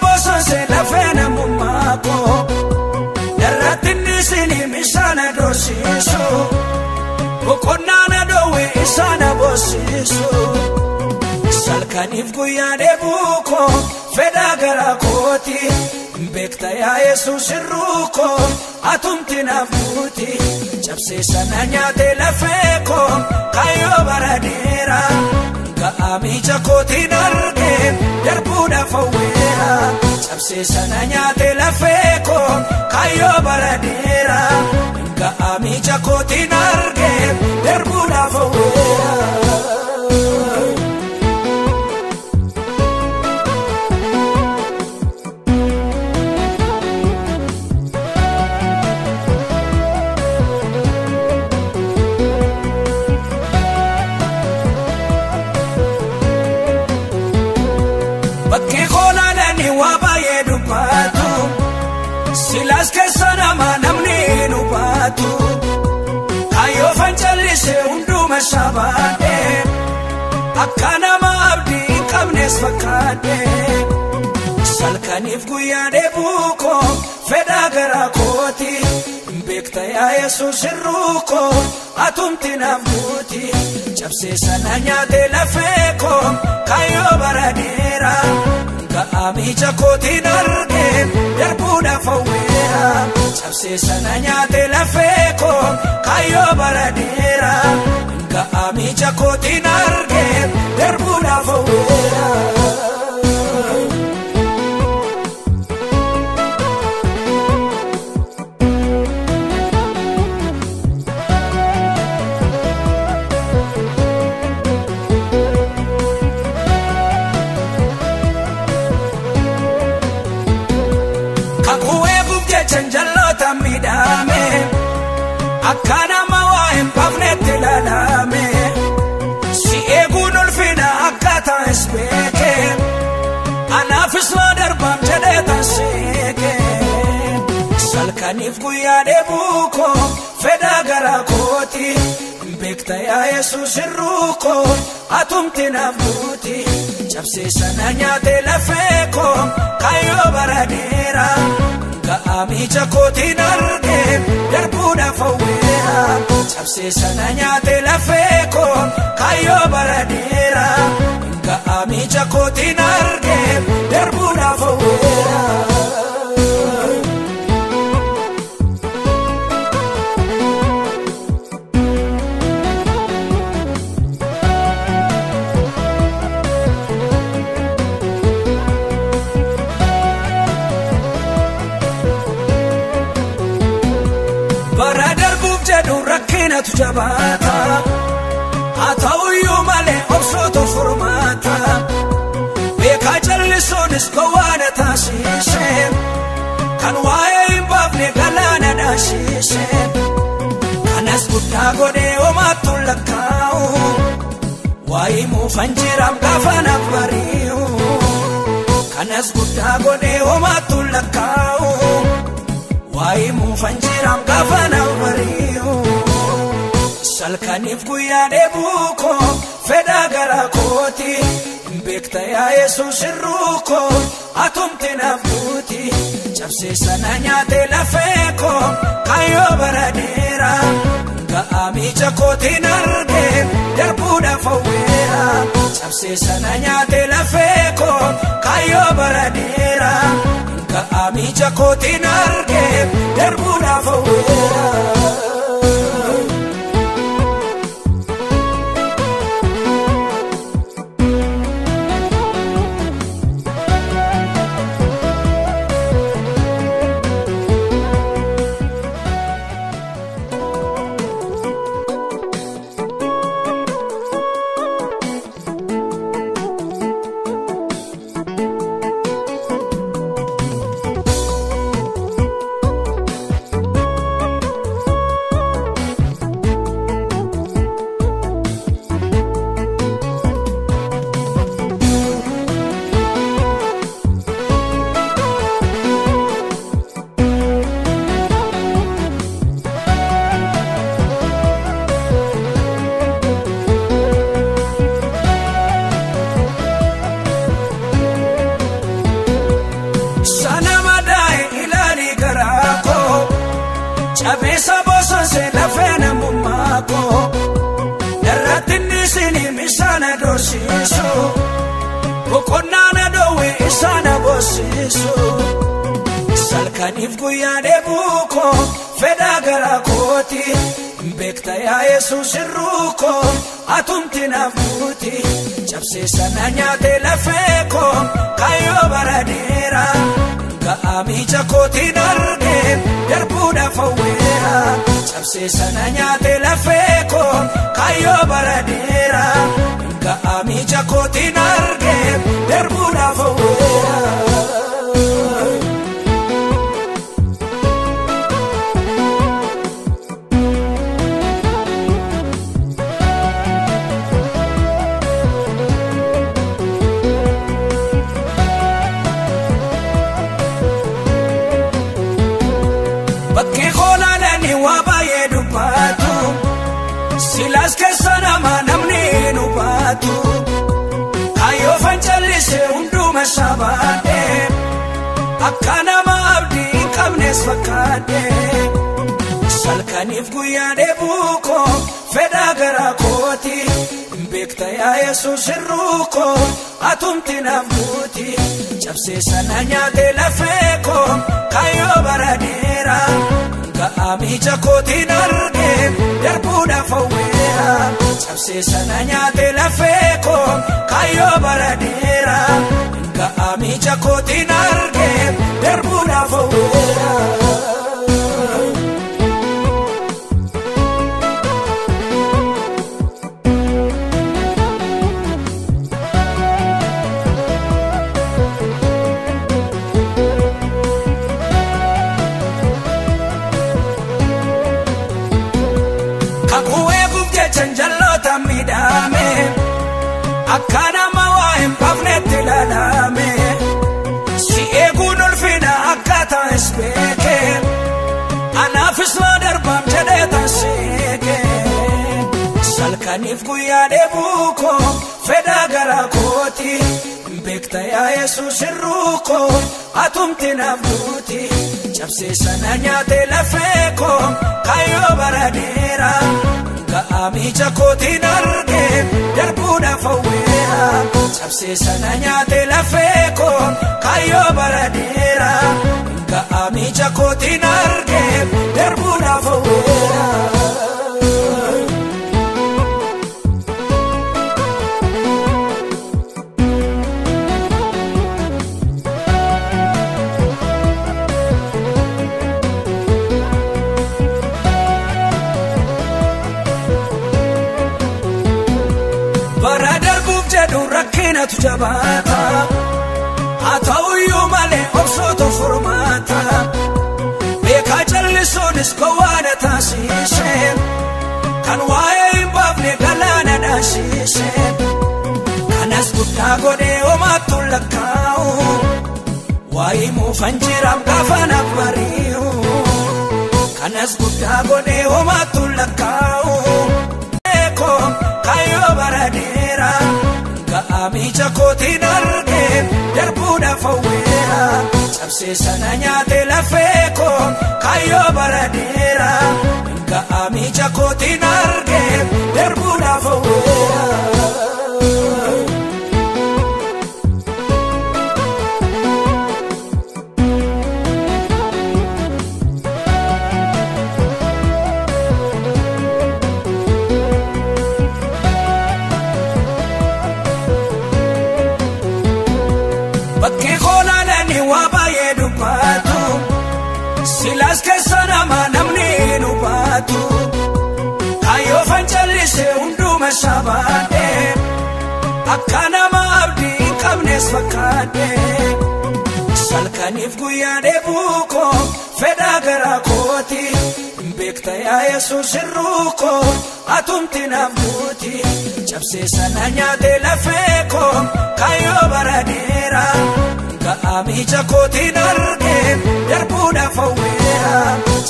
bosose lafee namummaa koo Narratti nisini misaana dorsiisu Boqonnaa na dhoowwe isaana boosisu Salkaniif guyyaa dheebuu koo fedhaa garaa kooti Beekta yaa Yesuus irruu koo atumti naaf guuti Cabsee sana nyaate lafee koo kaayyoo bara dheeraa Ga'aa miija kootiin argee darbuudhaaf hawweera Cabsee sana nyaate lafee koo kaayyoo bara dheeraa Ga'aa miija kootiin argee darbuudhaaf hawweera. Bakkee koolaadhaan waa baay'ee dubbatu Silaas keessa nama namni nu baatu Kaayyoo fancallisee hunduma shabaadhee Akka nama abdii hin qabnes fakkaadhee Salkaniif guyyaa dheebuu koo fedhaa garaa kooti Beekta yaa Yesuus irruu koo atumti naaf guuti Cabsee sana nyaate lafee koo kaayyoo bara dheeraa Ga'aa miija kootiin argee darbuudhaaf hawweera Cabsee sana nyaate lafee koo kaayyoo bara dheeraa Ga'aa miija kootiin argee darbuudhaaf hawweera. Jalloota miidhame akka nama waa hin baafnetti ilaalame si eeguun ulfina akka ta'es beeke anaafis waa darbaam jedhee taseeke Salkaniif guyyaa dheebuu koo fedhaa garaa kooti Beekta yaa Yesuus irruu koo atumti naaf guuti Cabsee sana nyaate lafee koo kaayyoo bara dheeraa Ga'aa miija kootiin argee darbuudhaaf hawweera Cabsee sana nyaate lafee koo kaayyoo bara dheeraa Ga'aa miija kootiin argee darbuudhaaf hawweera. Bara darbuuf jedhu rakkinatu jabaata Haa ta'uyyuu malee obsootu furmaata Beekaa callisuunis gowwaana taasise Kan waa'ee hin baafne galaana dhaasise Kanas guddaa godhee homaattu lakkaa'u Waa'ee muufan jiraam gaafa naaf bari'u Kanas guddaa godhee homaattu lakkaa'u Waa'ee muufan jiraam gaafa naaf bari'u Salkaniif guyyaa dheebuu koo fedhaa garaa kooti Beekta yaa Yesuus irruu koo atumti naaf guuti Cabsee sana nyaate lafee koo kaayyoo bara dheeraa Ga'aa miija kootiin argee darbuudhaaf hawweera Cabsee sana nyaate lafee koo kaayyoo bara dheeraa Ga'aa miija kootiin argee darbuudhaaf hawweera. barsiisu boqonnaa na dhoowwe isa na boosisu salkaniif guyyaa dheebuu koo fedha gara kooti beekta yaa Yesuus irruu koo atumti naaf guuti cabsee sana nyaate lafee koo kaayyoo bara dheeraa ga'aa miija kootiin argee darbuudhaaf hawweera cabsee sana nyaate lafee koo kaayyoo bara dheeraa ga'aa miija kootiin argee darbuudhaaf hawweera. Bakkee koolaalanii waa baay'ee dubbatu silaas keessa nama namni nu baatu kaayyoo fancallisee hunduma sabaadhee akka nama abdii hin qabnes fakkaadhee salkaniif guyyaa dheebuu koo fedha gara kooti beekta yaa Yesuus irruu koo atumti naaf guuti cabsee sana nyaate lafee koo kaayyoo bara dheeraa ga'aa miija kootiin argee darbuudhaaf hawweera cabsee sana nyaate lafee koo kaayyoo bara dheeraa ga'aa miija kootiin argee darbuudhaaf hawweera. Jalloota miidhame akka nama waa hin baafnetti ilaalame si eeguun ulfina akka ta'es beeke anaafis na darbaam jedhee taseeke salkaniif guyyaa dheebuu koo fedha gara kooti beekta yaa Yesuus irruu koo atumti naaf guuti cabsee sana nyaate lafee koo kaayyoo bara dheeraa. Ga'aa miija kootiin argee darbuudhaaf hawweera cabsee sana nyaate lafee koo kaayyoo bara dheeraa ga'aa miija kootiin argee darbuudhaaf hawweera. Bara darbuuf jedhu rakkinatu jabaata haa ta'uyyuu malee obsootu furmaata beekaa callisuunis gowwaana taasise kan waa'ee hin baafne galaana dhaasise kanas guddaa godhee homaattu lakkaa'u waa'ee muufan jiraam gaafa naaf bari'u kanas guddaa godhee homaattu lakkaa'u. Kaayyoo bara dheeraa ga'aa miija kootiin argee darbuudhaaf hawweera cabsee sana nyaate lafee koo kaayyoo bara dheeraa ga'aa miija kootiin argee darbuudhaaf hawweera. Bakkee koolaalanii waa baay'ee dubbatu silaas keessa nama namni nu baatu kaayyoo fancallisee hunduma sabaadhee akka nama abdii hin qabnes fakkaadhee salkaniif guyyaa dheebuu koo fedha gara kooti beekta yaa Yesuus irruu koo atumti naaf guuti cabsee sana nyaate lafee koo kaayyoo bara dheeraa ga'aa miija kootiin argee darbuudhaaf hawweera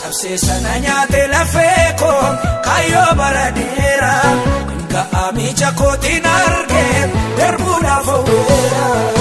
cabsee sana nyaate lafee koo kaayyoo bara dheeraa ga'aa miija kootiin argee darbuudhaaf hawweera.